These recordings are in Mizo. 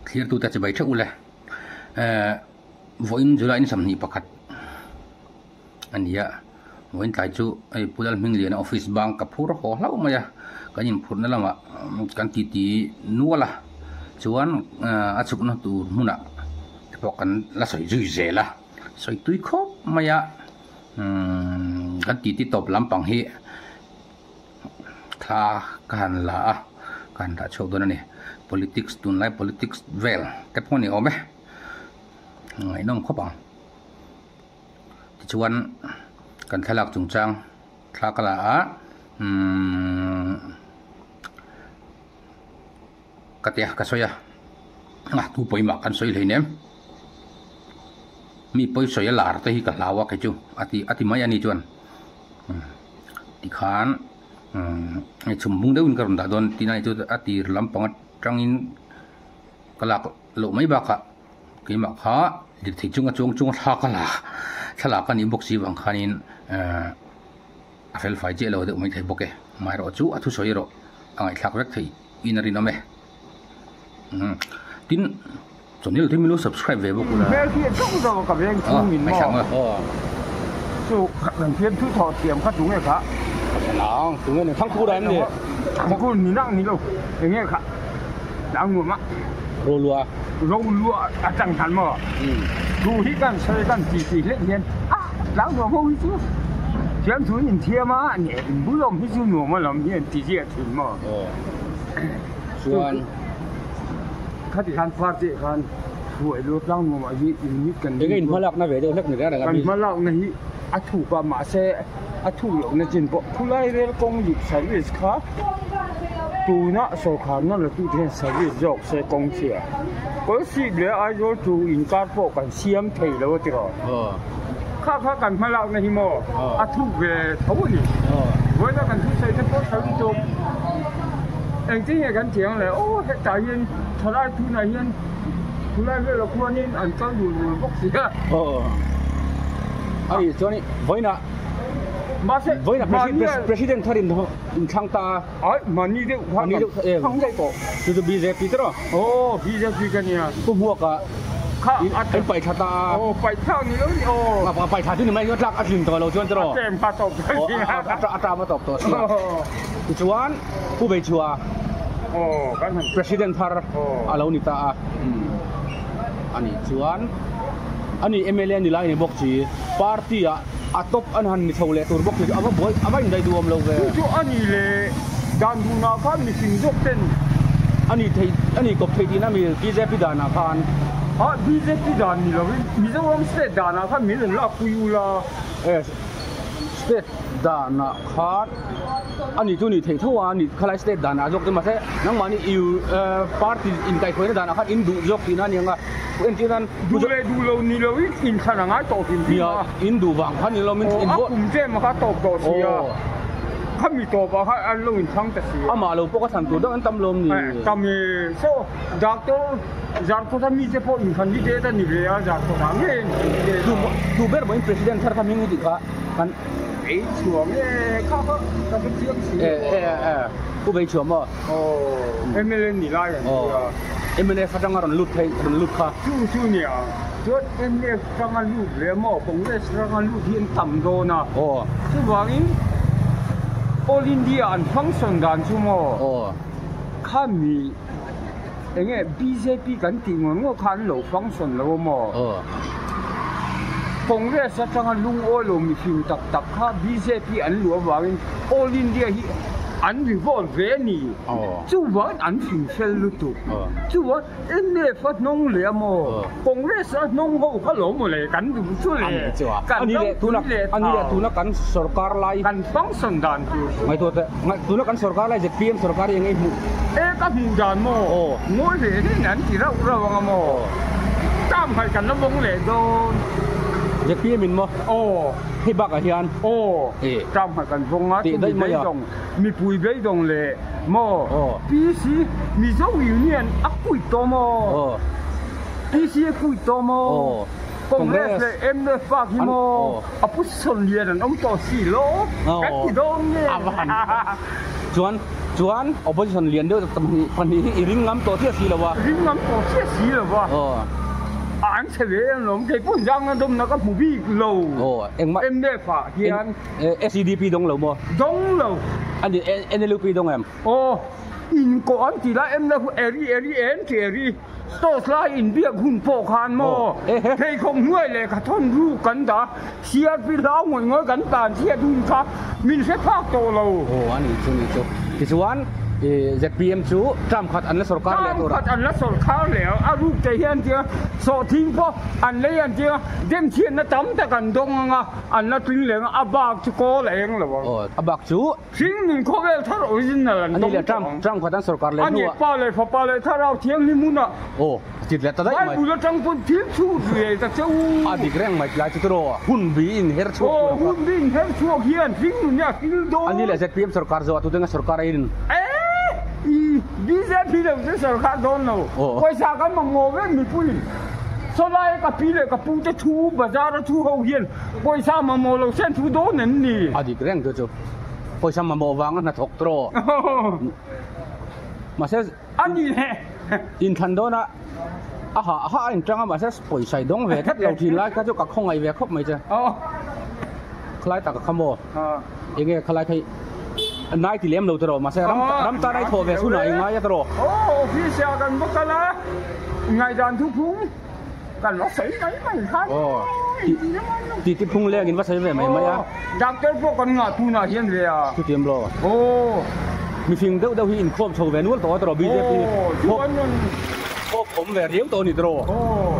Thlirtute chibai theuh ule. Vawiin July ni 21 a ni a, vawiin tlai chu hei Pu Lalhmingliana office bang ka phur haw hlauh mai a, kan inphurhna lamah kan titi nual a, chuan a chhukna tur hmunah te pawh kan la sawi zui zel a, sawi tui khawp mai a, kan titi tawp lampang hi. Thla ka han la a, ka han dah chhuak dawn a ni. Politics tunlai politics vel te pawh a ni awm e, ngaihnawm khawp ang. Tichuan kan thlalak chungchang thla ka la a, umm ka tia ka sawi a, a tu pawimah kan sawi hleinem. Mi pawi sawi a lar te hi ka hlau a kei chu a ti a ti mai a ni chuan. Tikhan hei chhum bung deuhin ka rawn dah dawn tih na chu a tir lampang atangin ka lak loh mai bakah keimah kha lirthei chunga chuang chunga thla ka la thlalak a nih bawk si vang khanin ehh a fel fai chiah lo deuh mai thei bawk e amaherawh chu a thusawi erawh a ngaihthlak vek thei in a rinawm e tin. Channel te min lo subscribe ve bawk ula. Hmel hi a chauh zawk a ka veng chhung in maw chu kan thiam thu thawh thiam kha tunge kha. Nang tunge ni Thangkur an ni. Thangkur ni nak ni lo enge kha tlang nuam a. Rolua. Rolua a tang than maw. Thu hi kan sawi kan ti ti hlek hian a tlang nuam ho hi chu thiam thu in thiam a ne in bul awm hi chu nuam alawm hian ti ziah thin maw. Chuan. Khati khan party ah khan hruai lut tlang nuam ah hi unit kan Enge in hmalakna ve deuh hlek ni reng reng a Kan hmalakna hi a thuk a mahse a thuk lohna chin pawh khulai rel kawng lut service kha tuna sawrkharna la tute hian service zawk se kawng chhia Kawlsip leh Aizawl chu inkar pawh kan siam thei lo a tiraw kha kha kan hmalakna hi maw a thuk ve tho a ni vawiina kan thusawi te pawh sawi tum. Engtin nge kan tih ang le aw hetah hian thalai tunah hian khulai velah khuanin an kal dul dul bawk si a. Aw a ni chuan vawiinah mahse vawiinah president thar in inthlang ta a. Ai mahni deuh kha kan thlang daih tawh. Chu chu BJP te rawh. Aw BJP ka nia. Pu Hmuaka kha an paih thla ta a. Aw paih thlak ni lo ni aw. Paih thla chu ni mai tlak a tlin tawh lo chuan te rawh. A tlem kha tawp tawh si a. A ṭam a tawp tawh si a. Tichuan Pu Beichhua President thar a lo ni ta a, a nih chuan a ni mla ni lai ni bawk si, party ah a top an han ni chho leh tur bawk si chu a va buai a va indaih duh awm lo ve. Chu chu a ni leh dan duhnah khan mihring zawk ten. A ni thei a ni kawp thei tihna mi bjp danah khan. A bjp dan ni lovin Mizoram state danah khan min rawn lakpui ula. State danah khan a ni chu ni theih tho a ni khalai state danah zawk chu mahse nangmahni i party inkaihhruaina danah khan in duh zawk tihna a ni ang a entir nan duh leh duh lo ni lo in inthlan a ngai tawh hrim hrim a in duh vang khan ni lo min a kum tlem a kha tawp tawh si a khami tawp ah khan an lo inthlang ta si a amah lo pawh ka thlan tur deuh an tam lawm ni tam e so doctor Zarkawta mite pawh in candidate a ni ve a, Zarkawta ngei in candidate a. Tu ber maw in president thar kha hming i tih kha kan. Bei chhuah nge kha kha ka hre chiang si lo a. E e Pu Bei chhuah maw? Aw mla ni lai an ti a. Mnf atanga rawn lut thei rawn lut kha. Chu chu nia chuan mnf atanga lut leh maw Congress atanga lut hi an tam dawn a. Aw. Chuvangin All India an function dan chu maw? Aw. Khami. Enge bjp kan tih ngawt ngawt kha an lo function lo a maw? Congress atanga lungawi lo mihring tak tak kha bjp an luh avangin All India hi an revolt ve a ni. Chuvangin an fing fel lutuk. Chuvang mnf a hnawng leh a maw? Congress a hnawng ho kha lo maw le kan duh chu le. Kan ram pui leh thau. Ani leh tuna kan sorkar lai. Kan function dan tur chu. Ngaihtuah teh. Tuna kan sorkar lai ZPM sorkar hi eng nge i hmuh? E ka hmuh dan maw? Aw. Ngawi hle hle an ti rauh rauh ang a maw? Term khat kan la vawng leh dawn. ZPM in maw? Aw. Hei bakah hian. Aw. Term khat kan vawng a, chu mi beidawng, mipui beidawng leh maw? Aw. PC Mizo Union a quit tawh maw? Aw. PC a quit tawh maw? Aw. Congress leh mnf bak hi maw a pu sawn lian an awm tawh si lo kan ti dawn nge. A va han chuan Chuan opposition lian deuh pahnih hi i ring ngam tawh chiah si lo a. Ring ngam tawh chiah si lo a. A an chhe ve em lawm, kei pawh zangna dawmna ka hmu bik lo. Engmah. Mnf ah hian. SEDP dawng lo maw? Dawng lo. A ni, NLUP dawng em? Aw, inkawh an ti lai mnf eri eri en ti eri. Stoss lai inbiak hun pawh khan maw pheikhawk hnuai leh kha thawn ruk kan dah a, CRP hlau ngawih ngawih kan tan chhiat hun kha min hre phak tawh lo. Aw a nih chu nih chu. Tichuan zpm chu term khat an la sawrkar leh tur a. Term khat an la sawrkar leh a, a ruk te hian tia sawhthing pawh an lei an tia demchhiatna tam tak an dawng ang a, an la tling leh ang a, a bak chu kawl a eng lo ang. Aw a bak chu. Hringnun khawvel thar original an dawng tawh ang. Trump khat an sorkar leh hnuah. A nih Pa leh Fapa leh Thlarau Thianghlim hunah. Aw, a tit leh ta daih mai. Bible atang pawn thil chhut ve ta che u. A dik reng mai tilai chu tiraw hun bi in her chhuak tur ang kha. Aw, hun bi in her chhuak hian hringnun hi a fil dawn. A ni leh zpm sorkar zawh a tutenga sorkar a in. E, i bjp lo chu sorkar dawn lo. Pawisa kan mamawh vek mipuiin. Sawlai ka pi leh ka pu te thu bazar a thu ho hian pawisa mamawh lo sen thu dawn em ni? A dik reng chu chu. Pawisa mamawh vanga hnathawk tawh. Mahse a ni le. Inthlan dawnah a hah hah a inṭang a mahse pawisa i dawng ve tlat lo thin lai kha chu ka khawngaih ve khawp mai che. Khalai tak a kha maw? Enge khalai kha i nai ti lem lo tawh mahse ram ram tan a i thawh ve chhunah i ngai a tawh. Aw office ah kan va kal a ngaihdan thuphung. Kan va sawi mai mai khan Aw ti phung leng in va sawi ve mai mai a. Doctor pawh kan ngah tunah hian ve a. Chutiang lo. Aw. Mifing deuh deuh hi inkhawm chho ve nual tawh a tawh bjp. Aw chuan rawn. Khawp awm ve riau tawh a ni tawh. Aw.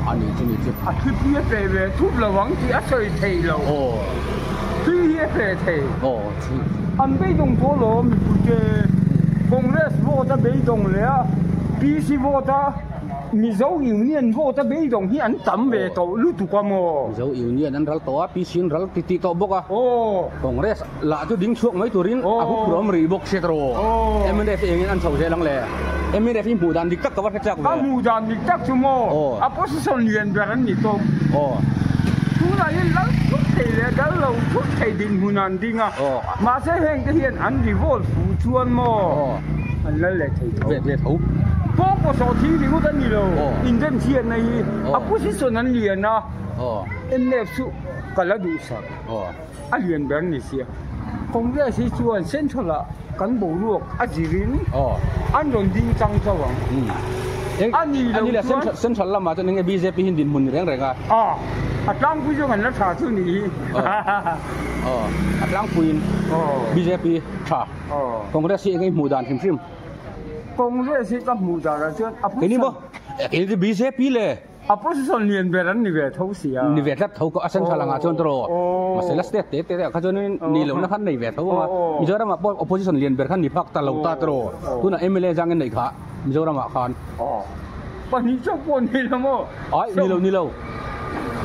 A ni chu ni chu. A thupui a pe ve thup lo ang tih a sawi thei lo. Aw. Thui hi a pe thei. Aw thui. An beidawng tawh lo mipuite Congress vote a beidawng leh a PC vote a. Mizo Union vote a beidawng hi an tam ve tawh lutuk a maw? Mizo Union an ral tawh a, PC an ral titih tawh bawk a. Aw. Congress lah chu ding chhuak mai turin a huphur awm rih bawk sia tawh. Aw. Mnf engin an chho zel ang le. Mnf hi hmuh dan dik tak ka va hre chak ve. A hmuh dan dik tak chu maw? Aw. Opposition lian ber an ni tawp. Aw. Tunah hian lal thut thei leh dal lo thut thei dinhmun an ding a. Aw. Mahse heng te hian an revolt fu chuan maw? Aw. An lal leh thei tho. Ve ve tho. Pawngkaw sawh thing ringawt a ni lo. Indemchhiatna hi a position an lian a. Mnf chu ka la duhsak. A lian ber ni sia. Congress hi chuan central ah kan boruak a zirin an rawn ding chang chauh ang. A ni lo chuan. Central lamah chuan enge bjp hi dinhmun ni reng reng a. A tlangpui zawng an la tha chu ni hi. A tlangpuiin bjp tha. Congress hi enge i hmuh dan hrim hrim? Congress hi ka hmuh dan ah chuan a Keini maw? Keini chu bjp le. Opposition lian ber an ni ve tho sia. Ni ve tlat tho a central angah chuan tawh mahse la state te te ah kha chuan ni lohna khan nei ve tho ang a. Mizoram ah pawh opposition lian ber khan ni phak ta lo ta tawh tunah mla zang in neih kha Mizoram ah khan. Pahnih chauh pawh ni lo maw? Ai ni lo ni lo.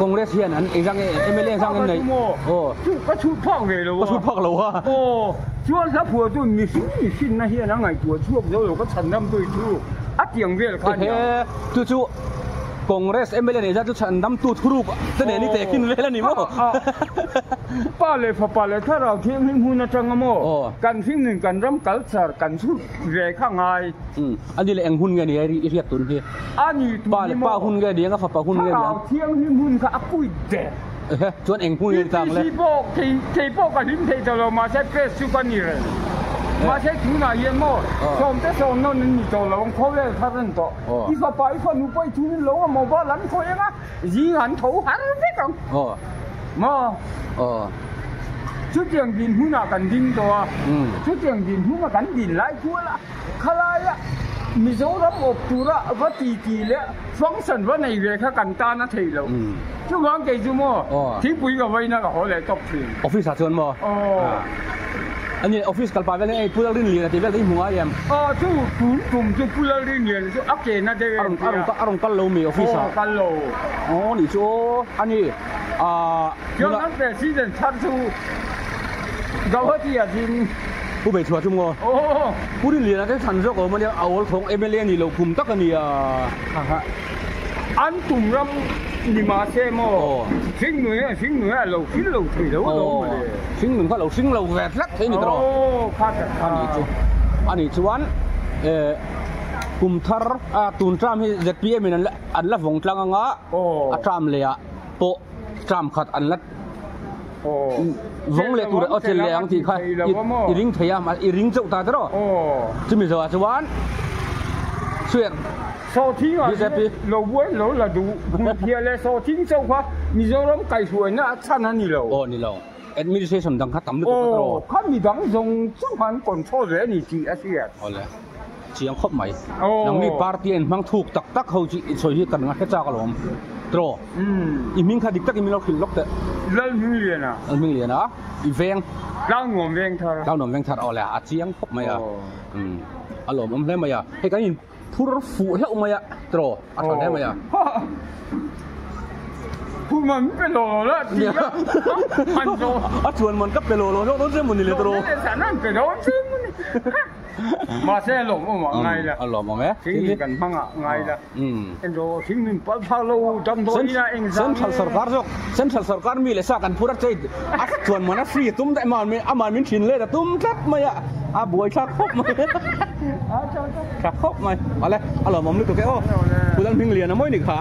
Congress hian an ei zang e mla zang in nei. Aw. Chu ka chhut phak ve lo a. Ka chhut phak lo a. Aw. Chuan hla phuah chu mihring mihrinna hian a ngaihtuah chhuak zo lo ka chhan ram tui chu a tiang vel kha nia. Ehe chu chu Congress mla nei zat chu chhan dam tu thuruk te nen i tehkhin vel a ni maw? Pa leh fapa leh thlarau thianghlim hun atanga maw kan hringnun kan ram culture kan chhut ve kha ngai. A ni leh eng hun nge ni a i hriat tun hi? A ni tun Pa hi maw? Pa hun nge ni ang a fapa hun nge ni ang? Thlarau thianghlim hun kha a kuit der. Ehe, chuan eng hun nge ni tang le? PPC pawh kei kei pawh ka hlim thei ta lo mahse press chu ka ni reng. Mahse tunah hian maw sawmte sawm nawn an ni tawh lo ang khawvel thar an tawh. I fapa i fanu pawh i thun in lo a mobile an khawih ang a zing an tho har vek ang. Maw? Chutiang dinhmunah kan ding tawh a, chutiang dinhmuna kan din lai kual a. Khalaia Mizoram awp tura va ti ti leh function va nei ve kha kan tan a thei lo. Chuvang kei chu maw thingpui ka vaina ka haw leh tawp thin. Office ah chuan maw? Aw. A ni, office kal pah vel hian hei Pu Lalrinliana tih vel te hi hmu ngai em? Aw chu tun tum chu Pu Lalrinliana chu a ke na deuh em tia. A rawn kal lo mi office ah? Aw kal lo. Aw nih chu aw a ni. Aaa. Chuan an president thar chu Gauhati ah chin. Pu Beichhuah chu maw? Aw. Pu Rinliana te chhan zawk awm a nia, a awl thawng mla ni lo kum tak a nia. An tum ram Ni mahse maw hringnun hian hringnun hian a lo hring lo thei lo alawm mawle. Hringnun kha a lo hring lo ve tlat thei ni tawh. Aw kha tak kha. Ani chu ani chuan kum thar a tun term hi zpm in an la vawng tlang anga a term leh ah pawh term khat an la vawng leh tur aw chelh leh ang tih kha i ring thei a i ring chauh ta tawh chumi zawhah chuan chhuak Sawhthing ah hian lo buai lo la duh hmunphiah leh sawhthing chauh kha Mizoram kaihhruaina a chhan a ni lo. Aw ni lo. Administration dang kha tam lutuk a tawh. Aw kha midang zawng zawng kha an control ve a ni tih a hriat. Awle. Chiang khawp mai. Nangni party a inhmang thuk tak tak ho chu i sawi hi kan nga hre chak alawm. Tawh. I hming kha dik takin min lo hrilh lawk teh. Lalhmingliana. Lalhmingliana. I veng. Tlangnuam Vengthar. Tlangnuam Vengthar. Awle a chiang khawp mai a. A lawmawm hle mai a. Hei kan in Phur fuh hlauh mai a, tiraw a tha hle mai a. Phur man pe lo lo la ti a, han zawh. A chuan man ka pe lo lo hlauh dawn che mawni le tiraw. An pe dawn che mawni. Mahse a lawmawm ah ngai la. A lawmawm e. Thing kan hmang ah ngai la. Englo thing nun pal phak lo damdawi ina eng zah nge. Central sarkar zawk, Central sarkar mi leh sa kan phur a che a chuan man a free a tum daih a, aman min thin let a tum tlat mai a, a buaithlak khawp mai. Tha khawp mai. Awle, a lawmawm lutuk e aw. Pu Lalhmingliana mawi ni kha.